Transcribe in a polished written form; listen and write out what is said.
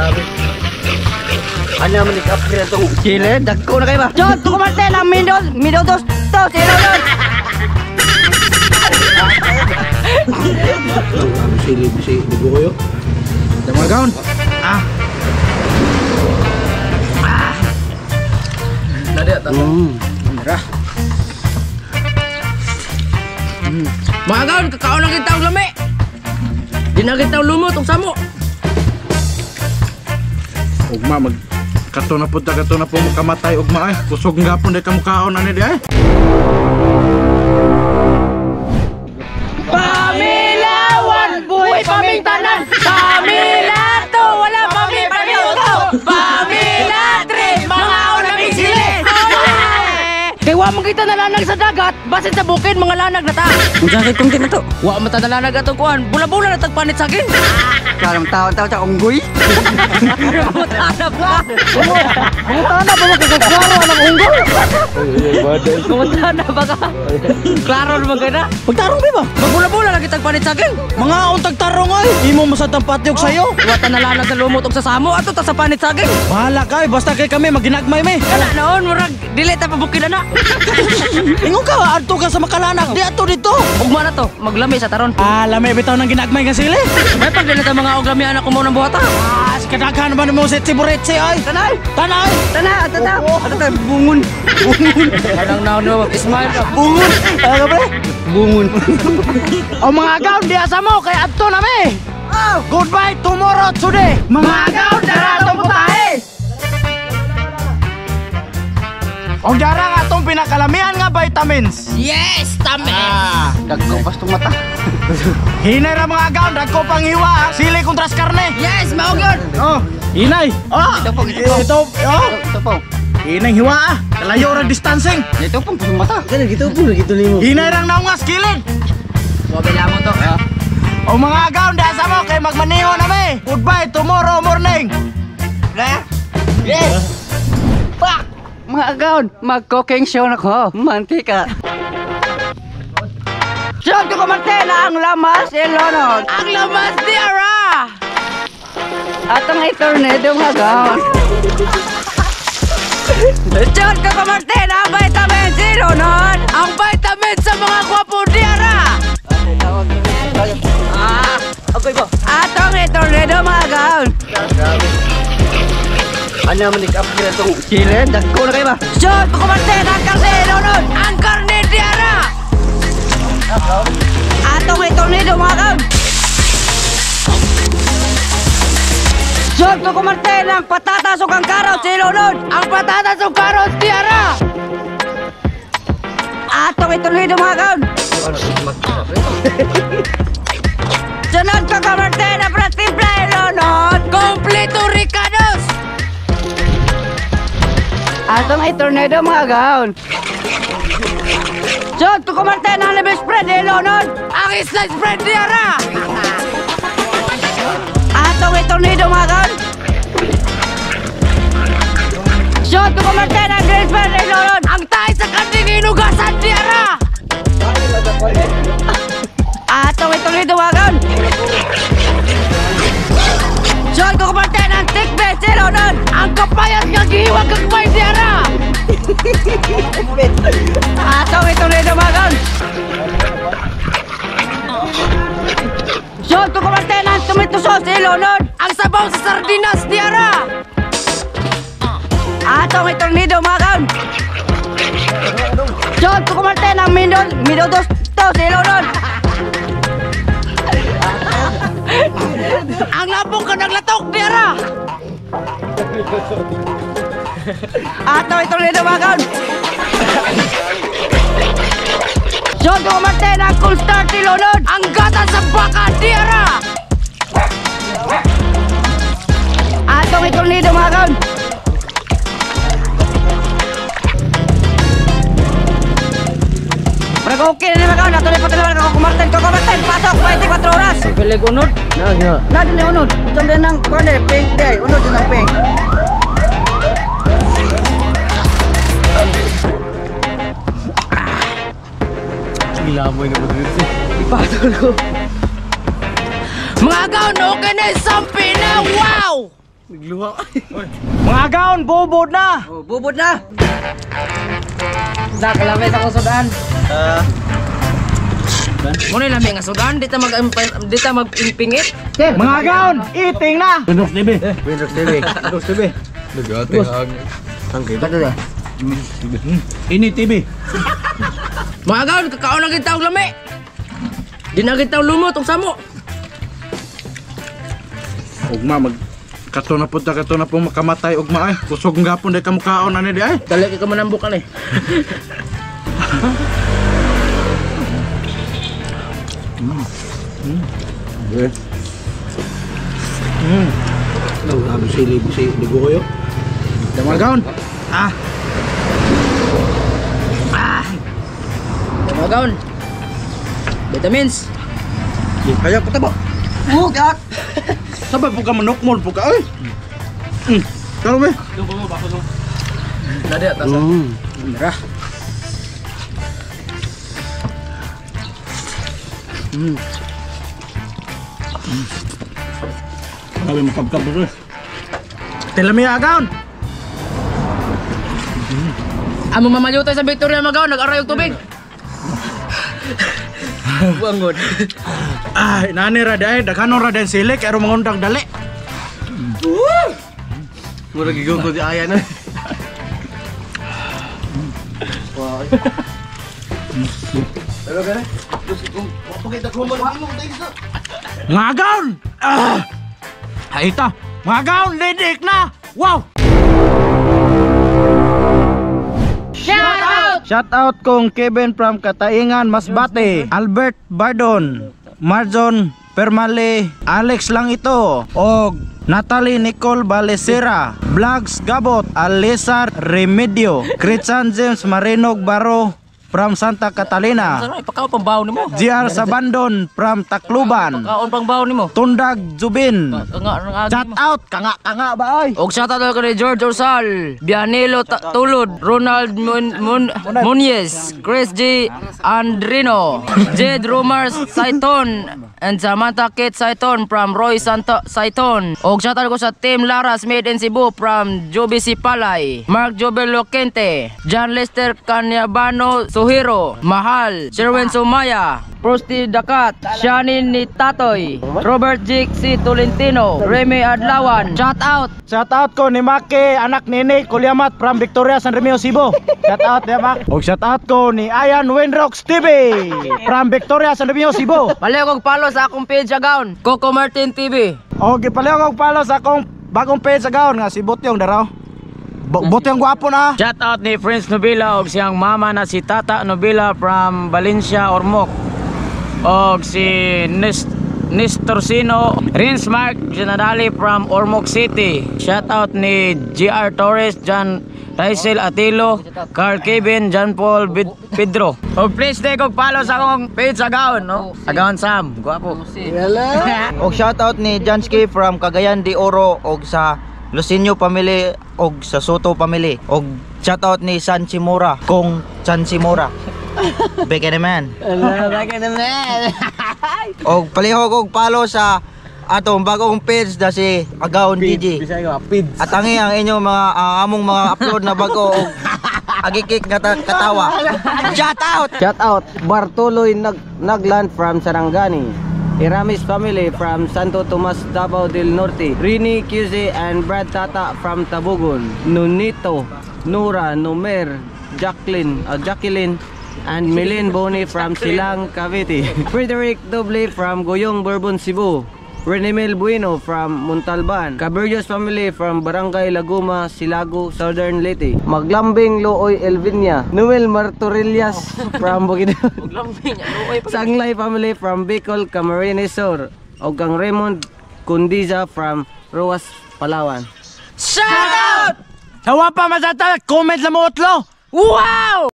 Grabe. Ano man ikapre atong Chile, dagko na kayo ba? John, tukumarte ng Mindos, Mindos, to, sino yun? Silip si dugo kayo. Mga gaon. Ah. Ah. Mira. Mga gaon, kakaon lang kita og lami. Di na kita lumot og samo. Ugma mag kato na po ta kato na po mo kamatay ugma ay. Kusog nga po di ka mukaon ani di ay. Pamilawan, buhay paming tanan. Pamila to, wala pami pamiuto. Pamila tre, mga unaming sili. Kay wa man kita nalanag sa dagat, basin sa bukid mga lanag na ta. Unsa kay tungtin na to? Wa man ta nalanag atong kuan, bula-bula na tagpanit saging. Karang taon-taon sa unggoy. Kumutana ba? Kumutana ba mo kay klaro anang unggoy? Kumutana ba ka? Klaro naman kayo na. Pagtarong di ba? Magbula-bula lagi tagpanit saging. Mga untag tarong ay. Imo masad ang patiog sayo. Wa ta nalanag sa lumot og sa samo ato ta sa panit saging. Bahala ka eh, basta kay kami maginagmay mi. Kana noon murag dili ta pabukid na. Ingon ka, adto ka sa makalanak, di ato dito. Ugma na to, maglami sa taron. Ah, lami bitaw ng ginagmay nga sili. May pag dili ta mga og lami anak ko mo ng buhata. Ah, kadaghan ba nimo sa tiburitse ay? Tanay! Tanay! Tanay! Ato ta! Ato ta! Bungon! Bungon! Kanang naon mo, Ismail ka. Bungon! Ano ba? Bungon. O mga agaw, di asa mo kay adto na mi. Oh! Goodbye tomorrow today. Mga agaw, dara atong putahe. Og dara nga atong pinakalamihan nga vitamins. Yes, tama. Ah, Dagko pas tong mata. hinay ra mga agaw, dagko pang hiwa, sili kontras karne. Yes, mao gyud. Oh, hinay. Oh, Ito po, ito po. Ito, oh. Ito po. Hinay hiwa ah. Kalayo ra distancing. Ito pong pang mata. Kana gito po gito nimo. Hinay rang naungas kilid. Wabe lamo to. O mga agaw, di asa mo kay magmaneho na mi. Goodbye tomorrow morning. Na? Yes! Fuck! Mga agaw, mag-cooking show na ko. Mantika. John Tukumarte na ang lamas Ilonod. Ang lamas di ara. At ang itornado mga agaw. John Tukumarte na ang vitamin Ilonod. Ang vitamin sa mga gwapo di ara. Ah, okay po. At ang itornado mga agaw. Ano man ikapre atong Chile, dagko na kayo ba? John Tukumarte na ang karne Ilonod. Ang karne di ara. Atong itornado mga agaw. John Tukumarte ng patatas ug ang carrots Ilonod. Ang patatas ug carrots di ara. Atong itornado mga agaw. Sunod ko Tukumarte na pratimpla Ilonod. Kompleto ricados. Atong itornado mga agaw. John Tukumarte ng libre spread Ilonod. Ang slice bread di ara. Atong itornado mga agaw. John Tukumarte ng green spread Ilonod. Ang tayo sa kanding inugasan di ara. Atong itornado mga agaw. John Tukumarte ng thick base Ilonod. Ang kapayas nga gihiwag kagmay di ara. Atong itornado mga agaw. John Tukumarte ng tomato sauce Ilonod. Ang sabaw sa sardinas di ara. Atong itornado mga agaw. John Tukumarte ng Mindos to Ilonod. Ang labong ka naglatok di ara. Atong itornado mga agaw. John Tukumarte ng cool start Ilonod. Ang gatas sa baka di ara. Atong itornado mga agaw. Parang okay na naman ako. Natuloy pa talaga ako. Kumarten, kumarten. Pasok, 24 oras. Bilig unod. Na nga. Na din unod. Ito din ang corner, pink day. Unod din ang pink. Gilamoy na po dito. Ipatol ko. Mga agaw, okay na yung sampi na. Wow! Nagluha. Mga agaon, bubod na. Oh, bubod na. Da kalami sa akong sudan. Muna lami nga sudan, di ta mag-impingit. Mga agaon, eating na. Winrox TV. Winrox TV. Winrox TV. Ini TV. Mga agaon, kakaon na kita og lami. Di na kita lumot og samo. Ugma mag kato na po ta kato na po makamatay ugma ay. Kusog gapon day kamukaon ani di ay. Dali kay ka manambok ani. Grabe sili si dugo kayo. Mga agaon. Ah, Mga agaon. Vitamins. kaya ko tabo. Bugat. Sabay po ka manukmol po ka ay. Karo be. Dali atasa. Mira. Grabe makabkab bro. Tilami agaon. Amo mamayutay sa Victoria magaon, nag-aray og tubig. Bangon. Ay, nani ra day, daghanon ra day sili kay aron mangundang dali. Mura gigugo di aya na. Mga agaon. Ah! Haita. Mga agaon, lidik na. Wow. Shout out! Shout out kong Kevin from Kataingan, Masbate, Albert Bardon, Marzon Permale, Alex lang ito, og Natalie Nicole Balesera, Vlogs Gabot, Alisa Remedio, Christian James Marinog Baro from Santa Catalina, Ano, ipakaon pang baon nimo. GR Sabandon from Tacloban, Kaon pang baon nimo. Tundag Zubin. Kanga ang Shout out, kanga kanga ba ay? Og shout out kay George Orsal, Bianilo Tulod, Ronald Munez, Chris G. Andrino, Jed Romar Saiton, and Samantha Kate Saiton from Roy Santo Saiton. Og shout out ko sa Team Laras Made in Cebu from Joby Sipalay, Mark Jobel Loquente, John Lester Canyabano Suhiro, Mahal, Sherwin Sumaya, Prosti Dakat, Shani Nitatoy, Robert G. C. Tolentino, Remy Adlawan. Shout out! Shout out ko ni Maki, anak nini Kulyamat from Victoria, San Remigio, Cebu. Shout out ya Mak. Og shout out ko ni Ayan Winrocks TV from Victoria, San Remigio, Cebu. Paliw kong follow sa akong page agaon, Coco Martin TV. Og gipaliw og follow sa akong bagong page agaon nga si Botyong daraw. Botyong gwapo na. Shout out ni Prince Nobila og siyang mama na si Tata Nobila from Valencia, Ormoc. Og si Nestor Sino, Rins Mark Generali from Ormoc City. Shout out ni GR Torres, John Raisel Atilo, Carl Kevin, John Paul Pedro. Og please take og follow sa akong page agaon, no? Agaon Sam, gwapo. Og shout out ni Jansky from Cagayan de Oro og sa Lucinio family og sa Soto family. Og shout out ni San Chimura, Kong San Chimura. Beke naman. Baka naman. Og palihog og follow sa atong bagong page na si Agaon DJ. At ang inyong mga among mga upload na bago og agikik nga katawa. Shout out! Shout out Bartoloy Naglan from Sarangani. Iramis family from Santo Tomas, Davao del Norte. Rini QC and Brad Tata from Tabugon. Nunito, Nora, Nomer, Jacqueline, Jacqueline and Milin Boni from Silang, Cavite. Frederick Doble from Goyong, Bourbon, Cebu. Renemel Bueno from Montalban. Caberjos family from Barangay Laguma, Silago, Southern Leyte. Maglambing Looy Elvinia. Noel Martorillas from Bukidnon. Maglambing, Looy. Sanglay family from Bicol, Camarines Sur. O kang Raymond Kundiza from Roas, Palawan. Shout out! Tawa pa masata, comment sa mo utlo. Wow!